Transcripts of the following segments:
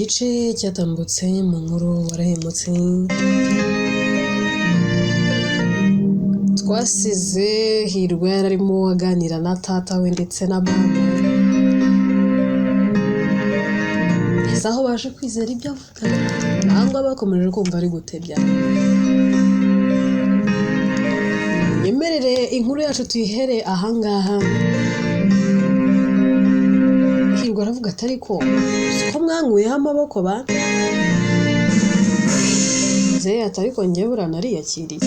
Gice cyatambutse mu nkuru warahemutse, twasize Hirwa yararimo aganira na tata we ndetse na mama, ese aho baje kwizera ibyo avuga nangwa bakomeje kumva ari gutebya. Nyemerere inkuru yacu tuyihere ahangaha. Hirwa aravuga ati ariko siko mwankuyeho amaboko ba Nzeyi ati ariko njyewe buriya nariyakiriye,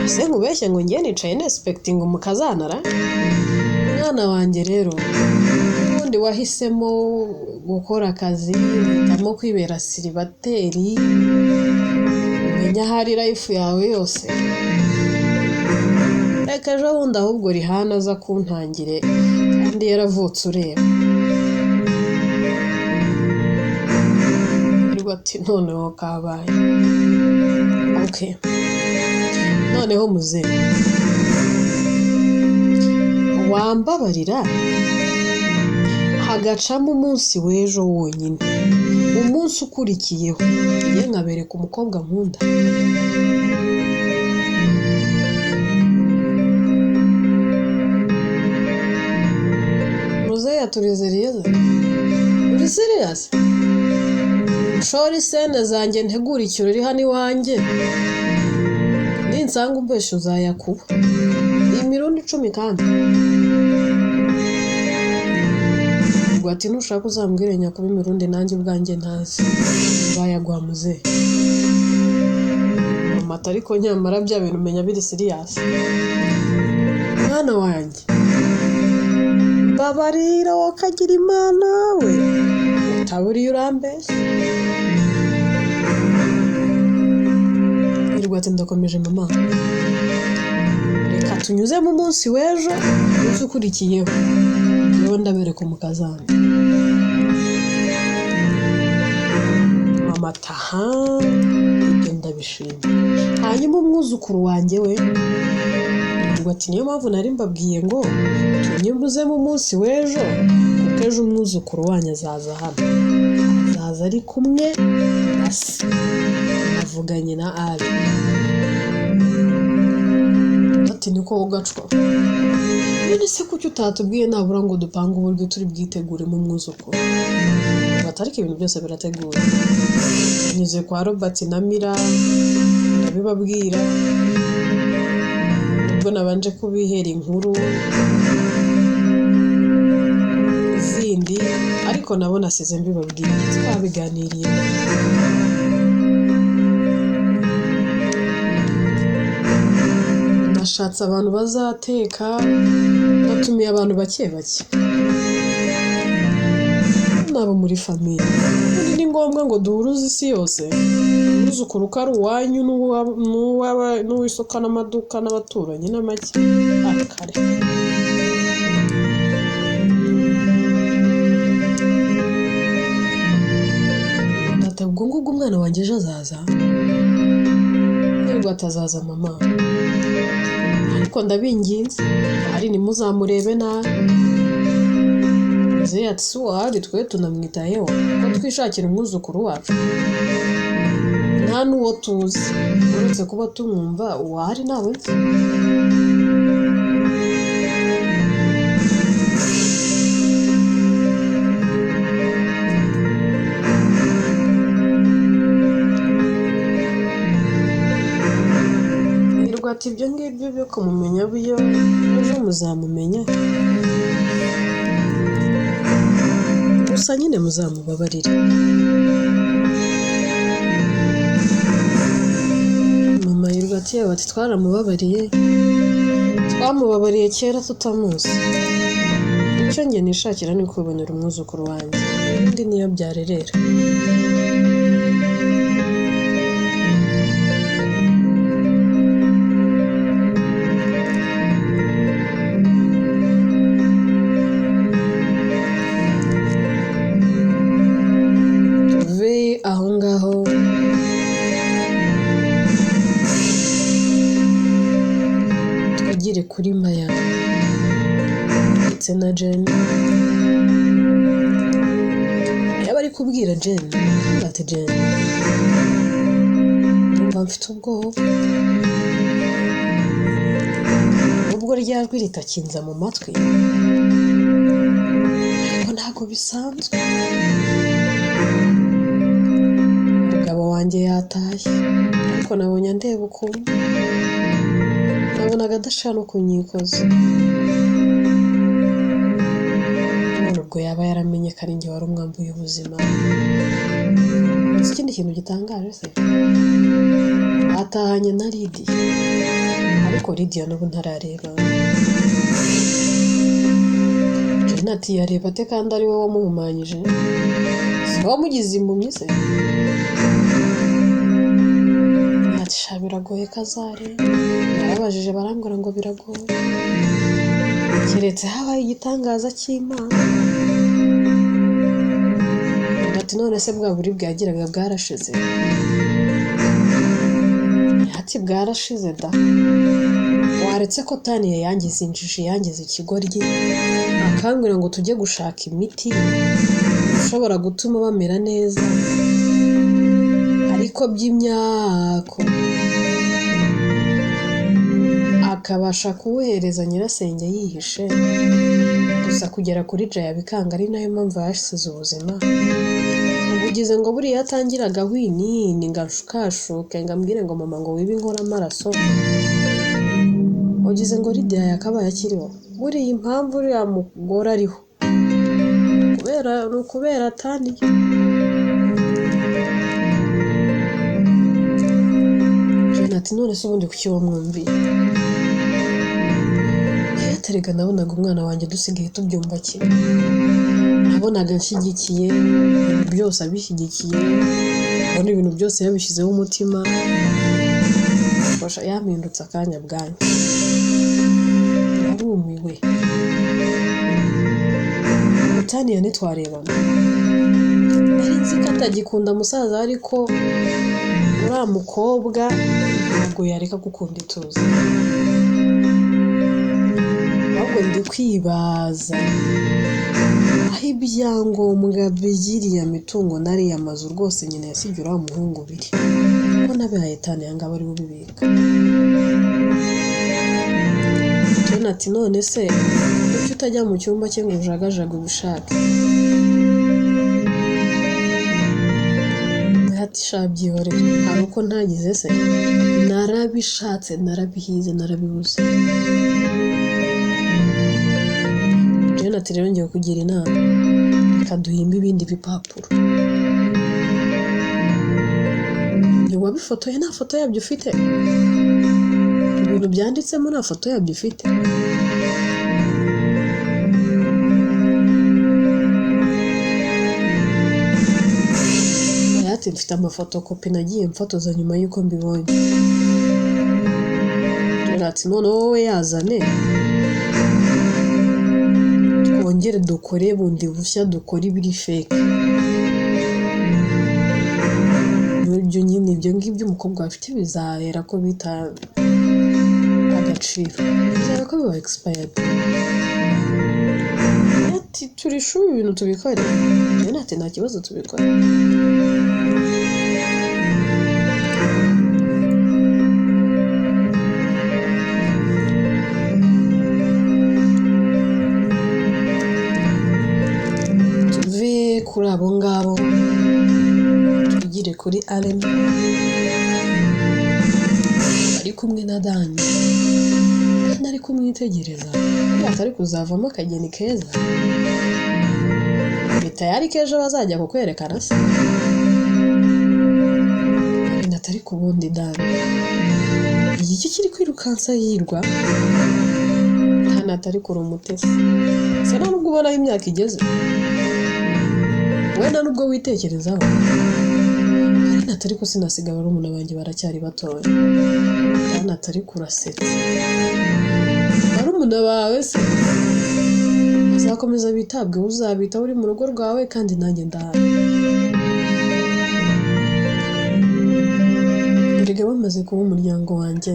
ese nkubeshye ngo njye nicaye nesipekitinga umukazanara? Mwana wanjye rero ubundi wahisemo gukora akazi, uhitamo kwibera siribateri, umenya ahari life yawe yose. Reka ejo bundi ahubwo Rihana aza kuntangire kandi yaravutse ureba. Hirwa ati noneho kabaye. Okay. Noneho muzehe wambabarira hagacamo umunsi w'ejo wonyine, umunsi ukurikiyeho njye nkabereka umukobwa nkunda. Muzehe yaturizeriyeze, uri serious? Nshore isene zanjye ntegure ikirori hano iwanjye, ninsanga umbeshya uzayakuba imirundi 10 kandi. Ubwo ati nushaka uzambwire nyakuba imirundi nanjye ubwanjye ntazi, nzayaguha muzehe. Mama ati ariko nyamara bya bintu umenya biri serious. Mwana wanjye mbabarira wakagira Imana we, utaburiye urambeshya. Hirwa ati ndakomeje mama, reka tunyuze mu munsi w'ejo, umunsi ukurikiyeho njyewe ndabereka umukazana. Mama ati aha, ibyo ndabishima. Hanyuma umwuzukuru wanjye we, Hirwa ati niyo mpamvu nari mbabwiye ngo tunyuze mu munsi w'ejo, kuko ejo umwuzukuru wanyu azaza hano, azaza ari kumwe na se. Navuganye na Ali. Ati niko ugacwa. None se kuki utatubwiye nabura ngo dupange uburyo turi bwiteguremo umwuzukuru? Ati ariko ibintu byose birateguye. Nyuze kwa Robert na Mira ndabibabwira, nubwo nabanje kubihera inkuru zindi, ariko nabo nasize mbibabwiye, twabiganiriye. Nashatse abantu bazateka, natumiye abantu bake bake nabo muri famiye. Ubundi ni ngombwa ngo duhuruze isi yose, umwuzukuru ko ari uwanyu n'uw'isoko n'amaduka n'abaturanyi n'amake akare. Ati ubwo ngubwo umwana wanjye ejo azaza? Hirwa atazaza mama, ariko ndabinginze ahari ntimuzamurebe nabi. Muzehe ati si uwahari twe tunamwitayeho ko twishakira umwuzukuru wacu, nta n'uwo tuzi uretse kuba tumwumva, uwahari ntawe nzi. Hirwa ati ibyo ngibyo byo kumumenya byo ejo muzamumenya, gusa nyine muzamubabarire. Mama Hirwa ati yewe ati twaramubabariye, twamubabariye kera tutamuzi. Icyo njye nishakira ni kwibonera umwuzukuru wanjye, ubundi niyo byarerera. Tuve aho ngaho twigire kuri Maya ndetse na Jane. Yaba ari kubwira Jane ati Jane ndumva mfite ubwoba, ubwo rya jwi ritakinza mu matwi ariko ntabwo bisanzwe. Umugabo wanjye yatashye ariko nabonye andeba ukuntu, nabonaga adashaka no kunyikoza. None ubwo yaba yaramenye ko ari njye wari umwambuye ubuzima. Uzi ikindi kintu gitangaje se? Atahanye na Lidiya, ariko Lidiya n'ubu ntarareba. Jane ati yareba ate kandi ari wowe wamuhumanyije? Si wowe wamugize impumyi se? Ati sha biragoye ko azareba. Narabajije barambwira ngo biragoye, keretse habaye igitangaza cy'Imana. Undi ati none se bwa buribwe yagiraga bwarashize? Ati bwarashize da, waretse ko Taniya yangize injiji, yangize ikigoryi, akambwira ngo tujye gushaka imiti ishobora gutuma bamera neza, ariko by'imyako akabasha kuwuhereza nyirasenge yihishe, gusa kugera kuri Jaya bikanga, ari nayo mpamvu yasize ubuzima. Ubugize ngo buriya atangiraga hwinini ngo anshukashuke ngo ambwire ngo mama ngo wibe inkora amaraso, ugize ngo Lidiya yakabaye akiriho? Buriya impamvu uriya mugore ariho ni ukubera Taniya. Jane ati none se ubundi kuki wamwumviye? Erega nabonaga umwana wanjye dusigaye tubyumva kimwe, nabonaga nshyigikiye ibintu byose, abishyigikiye, ubona ibintu byose yabishyizeho umutima, yampindutse akanya bwanyu, narumiwe. Taniya ntitwarebana, nari nzi ko atagikunda musaza, ariko uriya mukobwa ntabwo yareka gukunda ituze. Ahubwo ndi kwibaza aho ibyangombwa by'iriya mitungo n'ariya mazu rwose nyina yasigiye uriya muhungu biri, ko nabihaye Taniya ngo abe ari we ubibika. Jane ati none se kuki utajya mu cyumba cye ngo ujagajage ubishake? Ati sha byihorere, hari uko ntagize se? Narabishatse, narabihize, narabibuze. Jane ati rero ngiye kugira inama, reka duhimbe ibindi bipapuro. Ntiwabifotoye? Nta foto yabyo ufite? Ibintu byanditsemo nta foto yabyo ufite? Ati mfite amafotokopi nagiye mfotoza nyuma y'uko mbibonye. Jane ati noneho wowe yazane twongere dukore bundi bushya, dukore ibiri fake. Ibyo nyine ibyo ngibyo umukobwa afite bizahera ko bita agaciro, bizahera ko biba expired. Ati turishuye ibintu tubikore. Jane ati nta kibazo tubikore. Tuve kuri abo ngabo tugire kuri Allen ari kumwe na Dani. Dani ari kumwitegereza atari kuzavamo akageni keza, ni tayari k'ejo bazajya kukwerekana se? Allen atari ku bundi Dani, igiki kiri kwirukansa yirwa? Dani atari kure umutesi se, nta nubwo ubona aho imyaka igeze, we nta nubwo witekerezaho. Allen atari ko sinasiga barumuna banjye baracyari batoya. Dani atari kurasetse, barumuna bawe se bazakomeza bitabweho, uzabitaho uri mu rugo rwawe kandi nanjye ndahari. Erega bamaze kuba umuryango wanjye.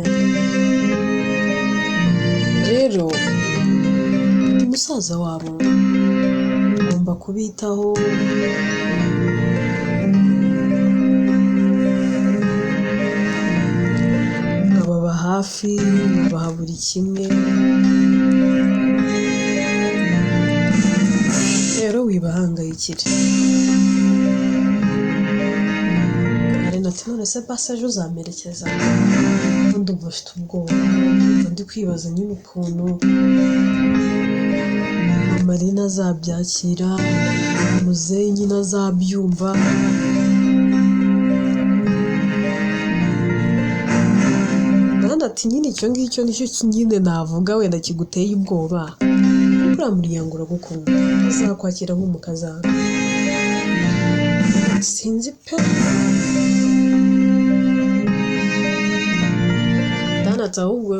Rero ndi musaza wabo, ngomba Ngomba kubitaho, nkababa hafi, nkabaha buri kimwe. Rero wibahangayikire. Arena ati none se basi ejo uzamperekeza? Ndumva mfite ubwoba, ndumva ndi kwibaza nyine ukuntu Marina azabyakira, muzehe nyine azabyumva. Nandi ati nyine icyo ngicyo nicyo nyine navuga wenda kiguteye ubwoba, ariko uriya muryango uragukunda, azakwakira nk'umukazana. Sinzi pe. Dani ati ahubwo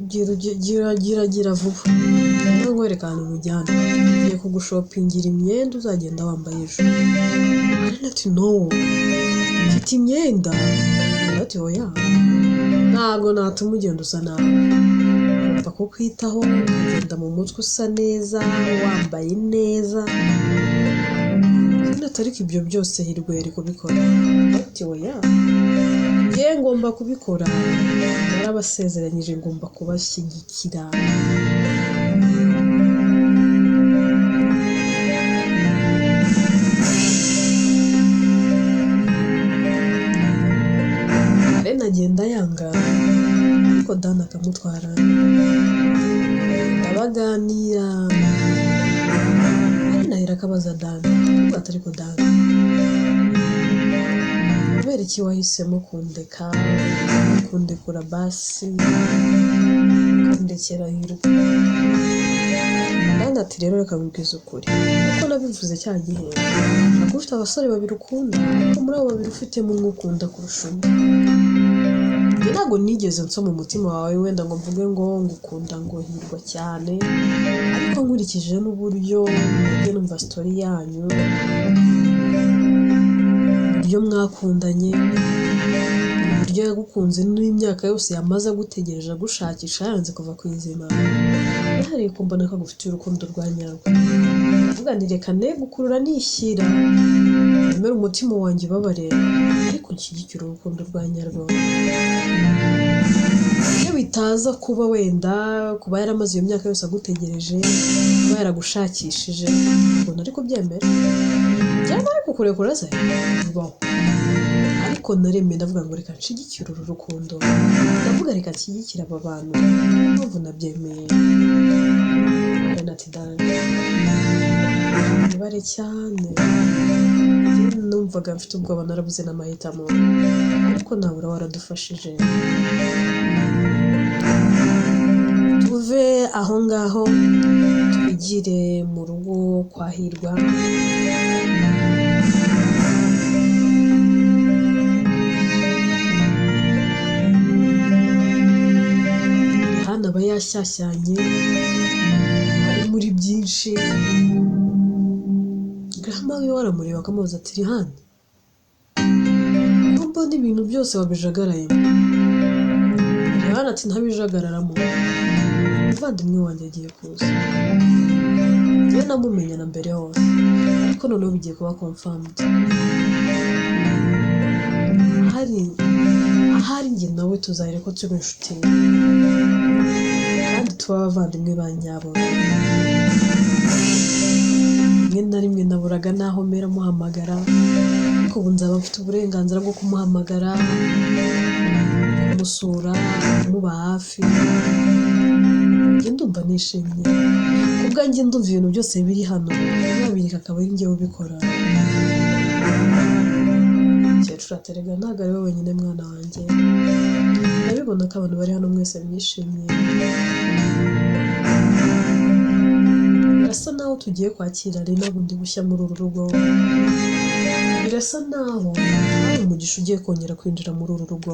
gira gira gira vuba, nkwereka ahantu nkujyana, ngiye kugushopingira imyenda uzagenda wambaye ejo. Arena ati no, mfite imyenda. Ati oya, ntabwo natuma ugenda usa nabi, ngomba kukwitaho, ukagenda mu mutwe usa neza, wambaye neza. Arena ati ariko ibyo byose Hirwa yari kubikora. Ati oya, njye ngomba kubikora, narabasezeranyije ngomba kubashyigikira. Arena agenda yanga, ariko Dani akamutwara, ndabaganira. Arena ahera akabaza Dani, ati ariko Dani, kubera iki wahisemo kundeka, kundekura basi, kundekera Hirwa? Dani ati rero reka nkubwize ukuri, kuko nabivuze cya gihe, ushobora kuba ufite abasore babiri ukunda, ariko muri abo babiri ufitemo umwe ukunda kurusha undi. Njye ntabwo nigeze nsoma umutima wawe wenda ngo mvuge ngo ngukunda ngo Hirwa cyane, ariko nkurikije n'uburyo nagiye numva sitori yanyu, uburyo mwakundanye, uburyo yagukunze n'imyaka yose yamaze agutegereje agushakisha yaranze kuva ku izima, yahariye ko mbona ko agufitiye urukundo rwa nyarwo. Ndavuga nti reka ne gukurura nishyira, nemere umutima wanjye ubabare, ariko nshyigikire urukundo rwa nyarwo. Iyo bitaza kuba wenda kuba yaramaze iyo myaka yose agutegereje, kuba yaragushakishije, ntabwo nari kubyemera. Cyangwa ari kukurekura se bibaho, ariko naremeye ndavuga ngo reka nshyigikire uru rukundo, ndavuga reka nshyigikire aba bantu, niyo mpamvu nabyemeye. Arena ati Dani, mwibare cyane, numvaga mfite ubwoba narabuze n'amahitamo, ariko nabura waradufashije. Tuve aho ngaho twigire mu rugo kwa Hirwa. Rihana aba yashyashyanye, ari muri byinshi. Grandma wiwe aramureba akamubaza ati Rihana, ko mbona ibintu byose wabijagarayemo? Rihana ati ntabijagararamo, umuvandimwe wanjye agiye kuza, njyewe namumenya na mbere hose, ariko noneho bigiye kuba confirmed. Ahari njye nawe tuzahera ko tuba inshuti kandi tuba abavandimwe ba nyabo. Rimwe na rimwe naburaga n'aho mera muhamagara, ariko ubu nzaba mfite uburenganzira bwo kumuhamagara, kumusura, kumuba hafi. Njye ndumva nishimye ku bwanjye, ndumva ibintu byose biri hano nabireka akaba ari njye ubikora. Umukecuru ati erega ntabwo ari we wenyine mwana wanjye, ndabibona ko abantu bari hano mwese mwishimye. Birasa naho tugiye kwakira Rina bundi bushya muri uru rugo, birasa naho hari umugisha ugiye kongera kwinjira muri uru rugo.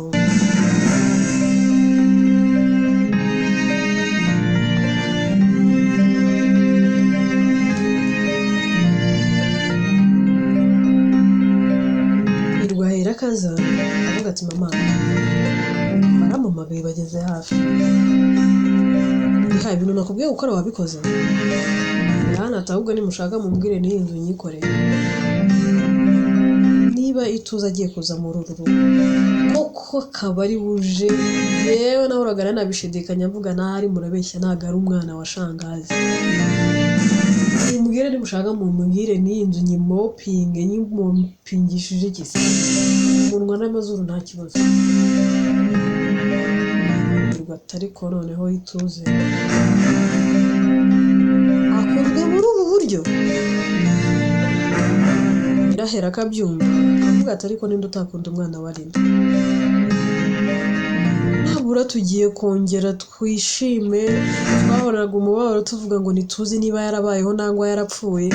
Hirwa ahera akaza avuga ati mama, baramamagaye bageze hafi, Riha ibintu nakubwiye gukora wabikoze? Hano ati ahubwo nimushaka mumbwire n'iyi nzu nyikoreye. Niba Ituze agiye kuza muri uru rugo koko akaba ari buje, yewe nahoraga nanabishidikanya mvuga n'ahari murabeshya, ntabwo ari umwana wa shangazi. Mumbwire nimushaka mumbwire n'iyi nzu nyimopinge, nyimopingishije iki se, umunwa n'amazuru nta kibazo. Ariko noneho Ituze akunzwe muri ubu buryo, Nyirahera akabyumva akavuga ati ariko ninde utakunda umwana wa Rina, nabura tugiye kongera twishime, twahoraga umubabaro tuvuga ngo ntituzi niba yarabayeho nangwa yarapfuye,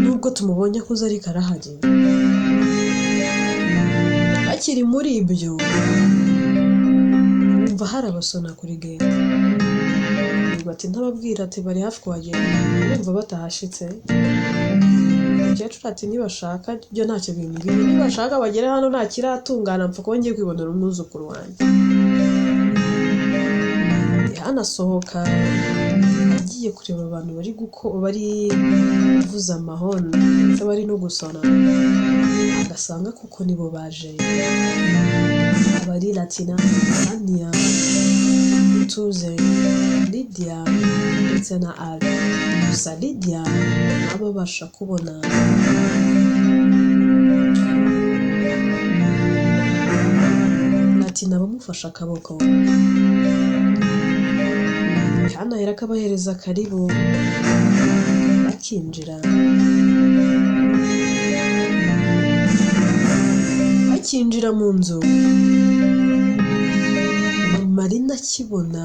nubwo tumubonye akuze ariko arahari. Bakiri muri ibyo bumva hari abasona kuri gate, ati ntababwira ati bari hafi kuhagera, bumva batahashitse. Umukecuru ati nibashaka ibyo ntacyo bimbwiye, nibashaka bagere hano nta kiratungana, mpfa kuba ngiye kwibonera umwuzukuru wanjye. Hano asohoka agiye kureba abantu bari kuvuza amahoni ndetse bari no gusona, agasanga kuko nibo baje, abari Latina, Ania, Ituze, Lydia ndetse na Ali. Gusa Lydia nabo abasha kubona Latina bamufashe akaboko, kandi ahera akabahereza karibu bakinjira. Bakinjira mu nzu, Marina akibona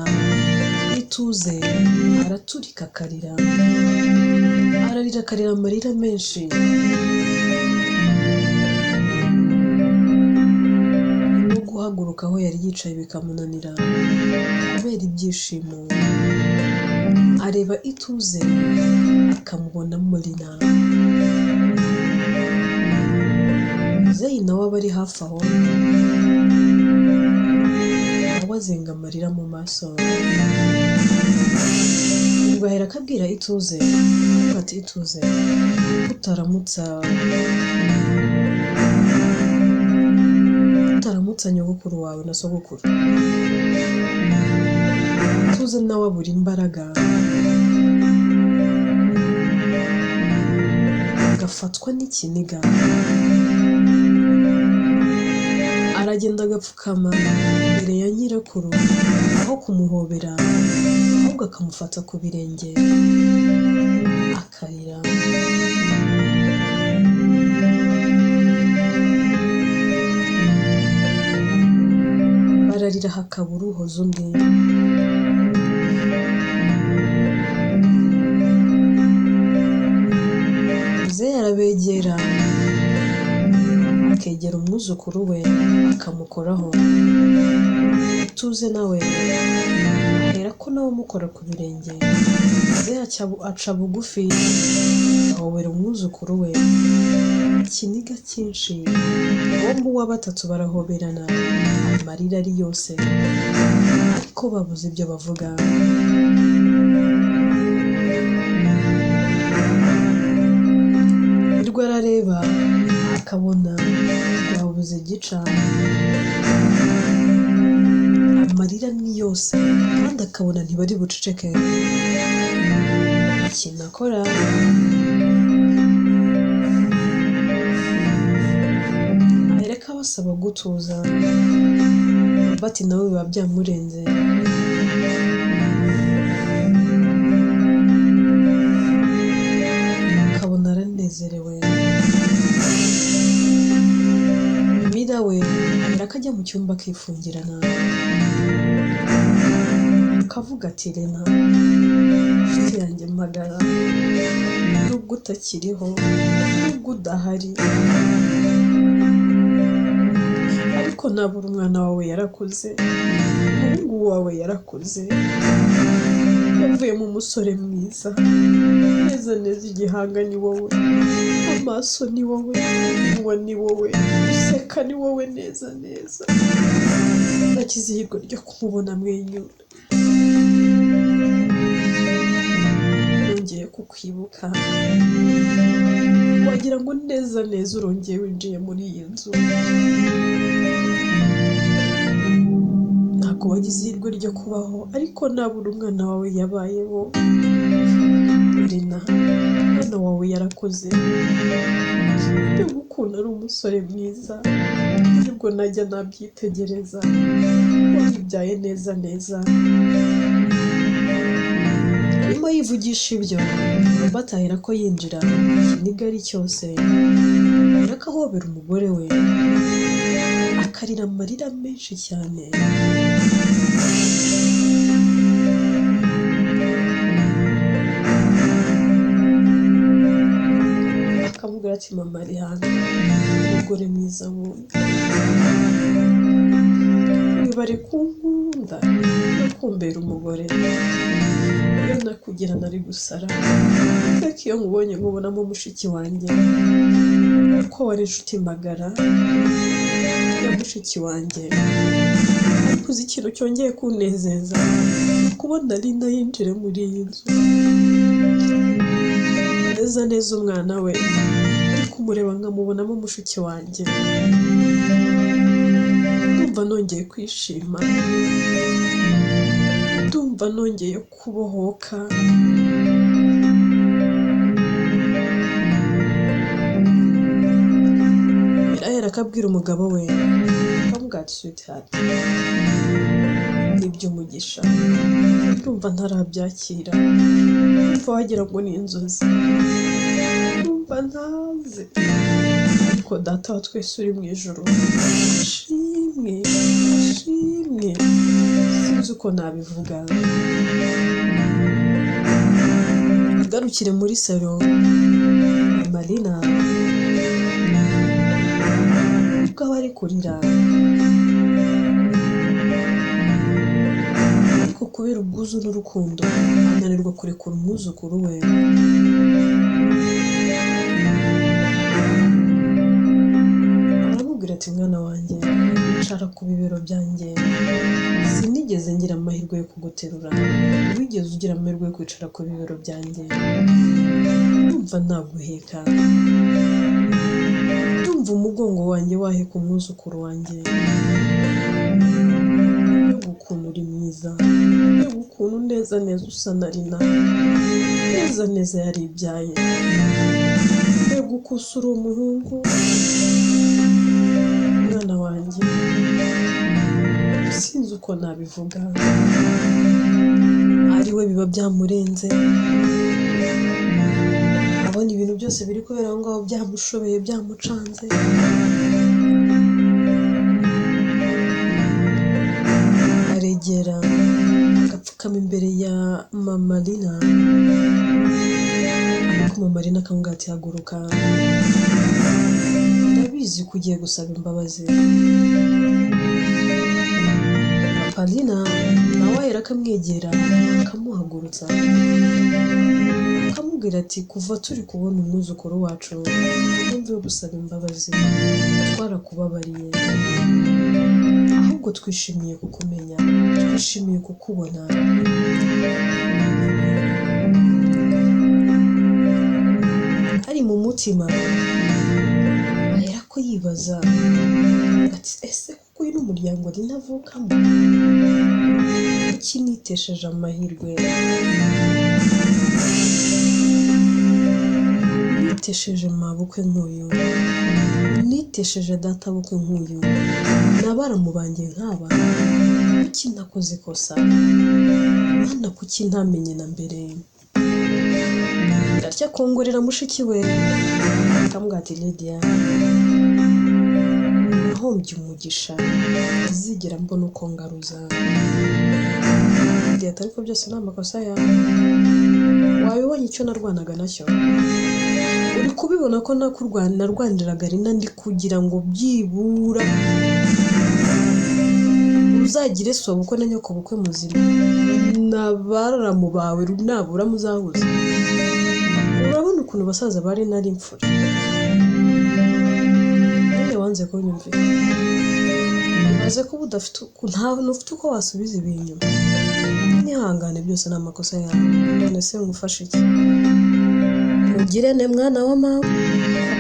Ituze araturika akarira, ararira akarira amarira menshi. No guhaguruka aho yari yicaye bikamunanira kubera ibyishimo. Areba Ituze akamubonamo Rina. Muzeyi nawe aba ari hafi aho, nawe azenga amarira mu maso. Ubwo ahera akabwira Ituze ati Ituze utaramutsa nyogokuru wawe na sogokuru. Ituze nawe abura imbaraga, agafatwa n'ikiniga, aragenda agapfukama imbere ya nyirakuru aho kumuhobera ahubwo akamufata ku birenge akarira. Bararira hakabura uhoza undi. Muzehe arabegera akegera umwuzukuru we akamukoraho. Ituze nawe ahera ko nawe amukora ku birenge. Muzehe aca bugufi ahobera umwuzukuru we, ikiniga cyinshi. Bombi uwa batatu barahoberana, amarira ari yose, ariko babuze ibyo bavuga. Hirwa arareba akabona babuze gica, amarira ni yose kandi akabona ntibari buceceke. Ikintu akora ahereka abasaba gutuza, Robert nawe biba byamurenze. Akabona aranezerewe. Mira we aherako ajya mu cyumba akifungirana, akavuga ati Rena inshuti yanjye magara, nubwo utakiriho, nubwo udahari, ariko nabura umwana wawe yarakuze, umuhungu wawe yarakuze, yavuyemo umusore mwiza, neza neza igihanga ni wowe, amaso ni wowe, umunwa ni wowe, useka ni wowe neza neza. Nagize ihirwe ryo kumubona amwenyura, nongeye nongeye kukwibuka, wagira ngo neza neza urongeye winjiye muri iyi nzu. Ntabwo wagize ihirwe ryo kubaho, ariko nabura umwana wawe yabayeho. Rina, umwana wawe yarakoze, mbega ukuntu ari umusore mwiza, nibwo najya nabyitegereza, waribyaye neza neza. Arimo yivugisha ibyo, Robert ahera ko yinjira, ikiniga ari cyose, ahera ko ahobera umugore we, akarira amarira menshi cyane. Akamubwira ati mama ari hano, umugore mwiza nkunda, wibare kunkunda no kumbera umugore, iyo nakugira nari gusara, ariko iyo nkubonye nkubonamo mushiki wanjye, kuko wari inshuti magara ya mushiki wanjye. Ariko uzi ikintu cyongeye kunezeza, kubona Linda yinjira muri iyi nzu neza neza umwana we, ndi kumureba nkamubonamo mushiki wanjye, ndumva nongeye kwishima, ndumva nongeye kubohoka. Birahera akabwira umugabo we, akamubwira ati sweetheart, n'iby'umugisha, ndumva ntarabyakira, ndumva wagira ngo ni inzozi, ndumva ntazi, ariko data wa twese uri mu ijuru, ashimwe, ashimwe, sinzi uko nabivuga. Agarukire muri salo, Marina ubwo aba ari kurira, ariko kubera ubwuzu n'urukundo ananirwa kurekura umwuzukuru we. Aramubwira ati mwana wanjye, icara ku bibero byanjye, sinigeze ngira amahirwe yo kuguterura, wigeze ugira amahirwe yo kwicara ku bibero byanjye, ndumva naguheka, ndumva umugongo wanjye waheka umwuzukuru wanjye, mbega ukuntu uri mwiza, mbega ukuntu neza neza usa na Rina, neza neza yaribyaye, mbega uko usa uri umuhungu, mwana wanjye, sinzi uko nabivuga. Ari we biba byamurenze, abona ibintu byose biri kubera aho ngaho byamushobeye, byamucanze. Aregera agapfukama imbere ya mama Lina, ariko mama Lina akamubwira ati haguruka, ndabizi ko ugiye gusaba imbabazi. Papa Lina nawe ahera akamwegera, akamuhagurutsa, akamubwira ati kuva turi kubona umwuzukuru wacu, impamvu yo gusaba imbabazi, twarakubabariye, ahubwo twishimiye kukumenya, twishimiye kukubona. Ari mu mutima ahera ko yibaza ati ese kuko uyu ni umuryango Lina avukamo, kuki nitesheje amahirwe, nitesheje mabukwe nk'uyu, nitesheje databukwe nk'uyu, nabaramu banjye nk'aba, kuki nakoze ikosa, Mana kuki ntamenye na mbere. Atya akongorera mushiki we, akamubwira ati Lydia, nahombye umugisha, ntazigera mbona uko ngaruza. Lydia ati ariko byose ni amakosa yawe, wabibonye icyo narwanaga nacyo, uri kubibona ko narwaniraga Rina ndi kugira ngo byibura uzagire sobukwe na nyokobukwe muzima, n'abaramu bawe nabura muzahuze. Urabona ukuntu basaza ba Rina ari imfura, nyine wanze kunyumvira, ibaze ko uba udafite nta ufite uko wasubiza ibi inyuma. Nihangane byose ni amakosa yawe. None se ngufashe iki? Ugirene mwana wa mama,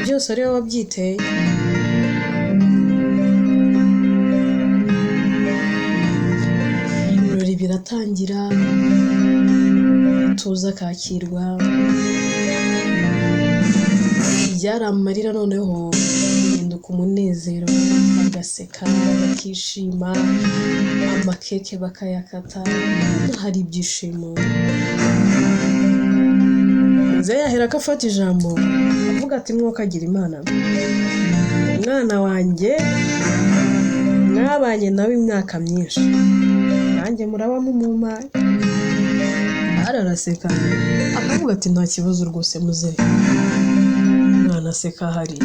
byose ari wowe wabyiteye. Ibirori biratangira, tuza akakirwa, byari amarira noneho bihinduka umunezero, bagaseka, bakishima, amakeke bakayakata, hari ibyishimo. Muzehe yahera ko afata ijambo avuga ati mwokagira Imana, umwana wanjye mwabanye nawe imyaka myinshi, nanjye muraba mumumpaye. Araraseka akavuga ati nta kibazo rwose muzehe. Umwana aseka ahari,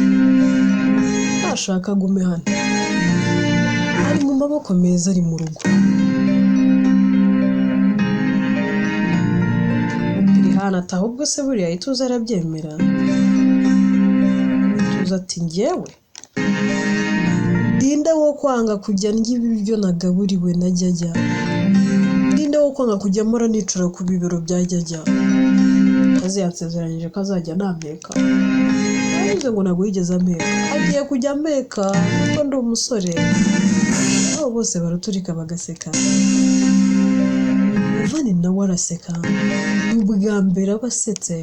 ntashaka agume hano, ari mu maboko meza, ari mu rugo. Rihana ati ahubwo se buriya Ituze arabyemera? Ituze ati njyewe ndinde wo kwanga kujya ndya ibiryo nagaburiwe na Jyajya, ndinde wo kwanga kujya mpora nicara ku bibero bya Jyajya. Maze yansezeranyije ko azajya anampeka, yavuze ngo ntabwo yigeze ampeka, agiye kujya ampeka kuko ndi umusore. Aho bose baraturika bagaseka, Ivan nawe araseka. Ni ubwa mbere aba asetse,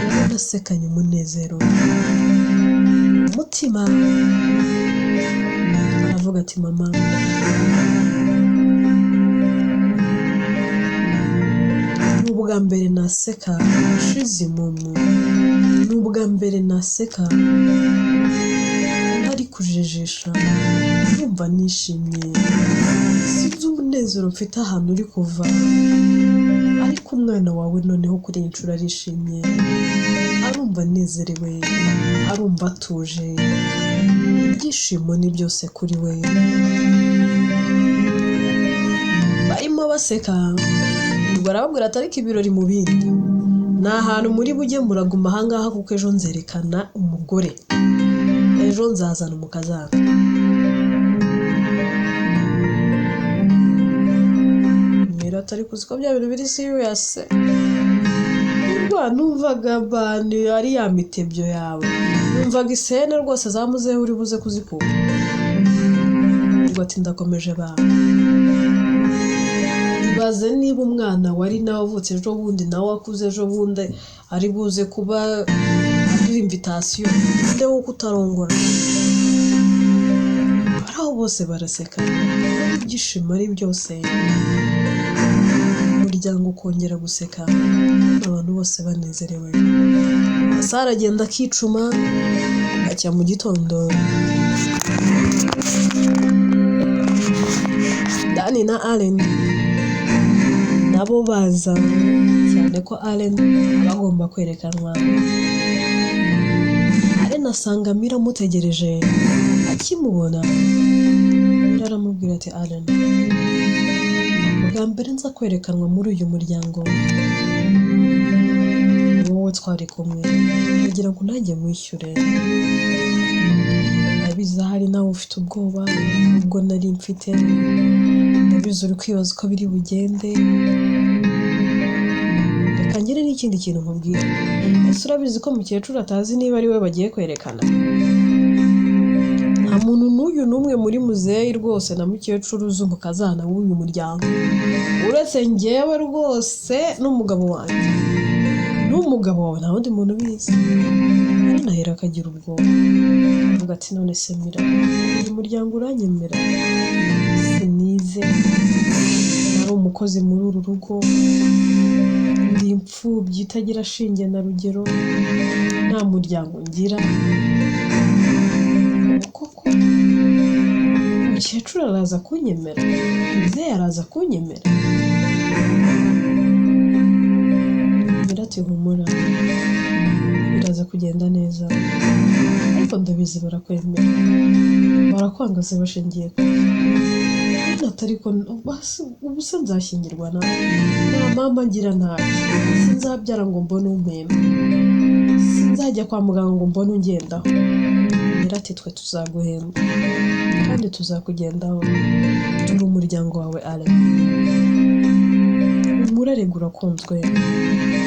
ubona asekanye umunezero umutima. Aravuga ati mama, ni ubwa mbere naseka nshize impumu, ni ubwa mbere naseka ntari kujijisha, ndumva nishimye, sinzi umunezero mfite ahantu uri kuva, ariko umwana wawe noneho kuri iyi nshuro arishimye, arumva anezerewe, arumva atuje, ibyishimo ni byose kuri we. Barimo baseka, barababwira ati ariko ibirori mu bindi ni ahantu muri bujye muraguma ahangaha, kuko ejo nzerekana umugore, ejo nzazana umukazana. Mira atari kuzi ko bya bintu biri serious. Numvaga abantu ari ya mitebyo yawe, numvaga isene rwose zamuzeho uri buze kuzikura. Ubwo ati ndakomeje ba ibaze niba umwana wari nawe avutse ejo bundi, nawe akuze ejo bundi, ari buze kuba aduha invitation nde wo kutarongora. Aho bose baraseka, ibyishimo ari byose, umuryango ukongera guseka, abantu bose banezerewe. Sara agenda akicuma, acya mu gitondo. Dani na Allen nabo baza, cyane ko Allen aba agomba kwerekanwa. Allen asanga Mira amutegereje, akimubona Mira aramubwira ati Allen, bwa mbere nza kwerekanwa muri uyu muryango ni wowe twari kumwe, ndagira ngo nanjye mwishyure. Ndabizi ahari nawe ufite ubwoba ubwo nari mfite, ndabizi uri kwibaza uko biri bugende. Reka ngire n'ikindi kintu nkubwira, ese urabizi ko mukecuru atazi niba ari we bagiye kwerekana? Nta muntu n'uyu n'umwe muri muzeyi rwose na mukecuru uzi umukazana w'uyu muryango, uretse njyewe rwose n'umugabo wanjye. N'umugabo wawe nta wundi muntu ubizi. Arinahera akagira ubwoba, avuga ati none se Mira, uyu muryango uranyemera? Sinize, nari umukozi muri uru rugo, ndi imfubyi itagira shinge na rugero, nta muryango ngira. Koko umukecuru araza kunyemera? Muzehe araza kunyemera? Mira ati humura, biraza kugenda neza, ariko ndabizi barakwemera, barakwanga se bashingiye ku ariko ubu se nzashyingirwa nawe? Nta mama ngira, ntacyo, sinzabyara ngo mbone umpemba, sinzajya kwa muganga ngo mbone ungendaho. Mira ati twe tuzaguhemba kandi tuzakugendaho, turi umuryango wawe Allen. Humura rega urakunzwe,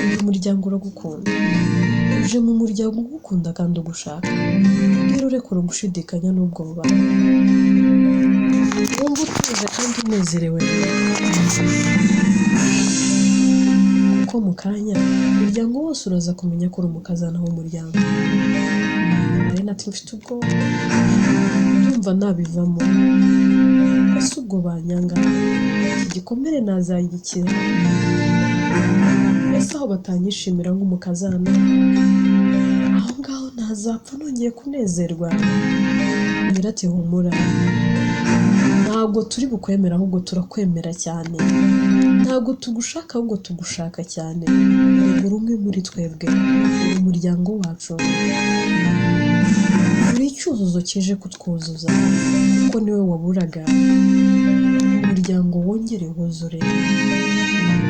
uyu muryango uragukunda, uje mu muryango ugukunda kandi ugushaka, rero urekura gushidikanya n'ubwoba, wumva utuje kandi unezerewe, kuko mu kanya umuryango wose uraza kumenya ko uri umukazana w'umuryango. Marene ati mfite ubwoba, ndumva nabivamo, ese ubwo banyanga, iki gikomere nazagikira? Ese aho batanyishimira nk'umukazana, aho ngaho ntazapfa nongeye kunezerwa? Nyirati humura, ntabwo turi bukwemera ahubwo turakwemera cyane, ntabwo tugushaka ahubwo tugushaka cyane, erega uri umwe muri twebwe, uri umuryango wacu, uri icyuzuzo kije kutwuzuza, kuko niwe waburaga, umuryango wongere wuzure.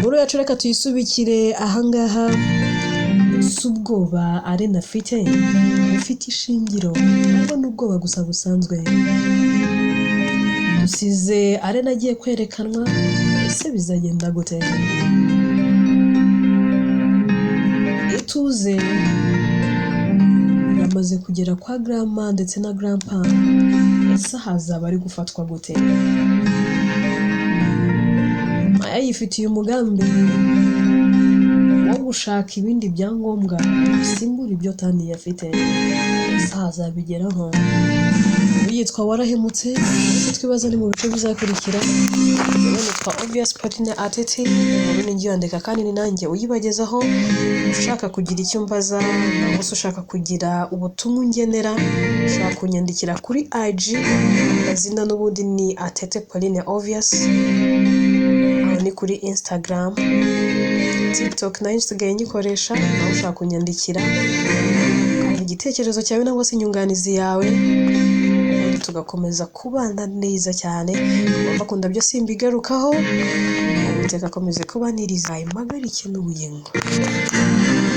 Inkuru yacu reka tuyisubikire ahangaha. Si ubwoba Arena afite, ufite ishingiro, ntabwo ni ubwoba gusa busanzwe. Dusize Arena agiye kwerekanwa, ese bizagenda gute? Ituze yamaze kugera kwa grandma ndetse na grandpa, ese hazaba ari gufatwa gute? Maya yifitiye umugambi wo gushaka ibindi byangombwa bisimbura ibyo Tani afite, ese azabigeraho? Yitwa Warahemutse, ese twibaza ni mu bice bizakurikira. Yewe nitwa Obvious Partner Atete, inkuru ni yandika kandi ni nanjye uyibagezaho. Ushaka kugira icyo mbaza cyangwa se ushaka kugira ubutumwa ungenera, ushobora kunyandikira kuri IG, amazina n'ubundi ni Atete Pauline Obvious, aho ni kuri Instagram, TikTok nayo nsigaye nyikoresha, nawe ushaka kunyandikira ukampa igitekerezo cyawe cyangwa se inyunganizi yawe, ubundi tugakomeza kubana neza cyane. Bakunda byo simbigarukaho, Uwiteka akomeze kubaniriza impagarike n'ubugingo.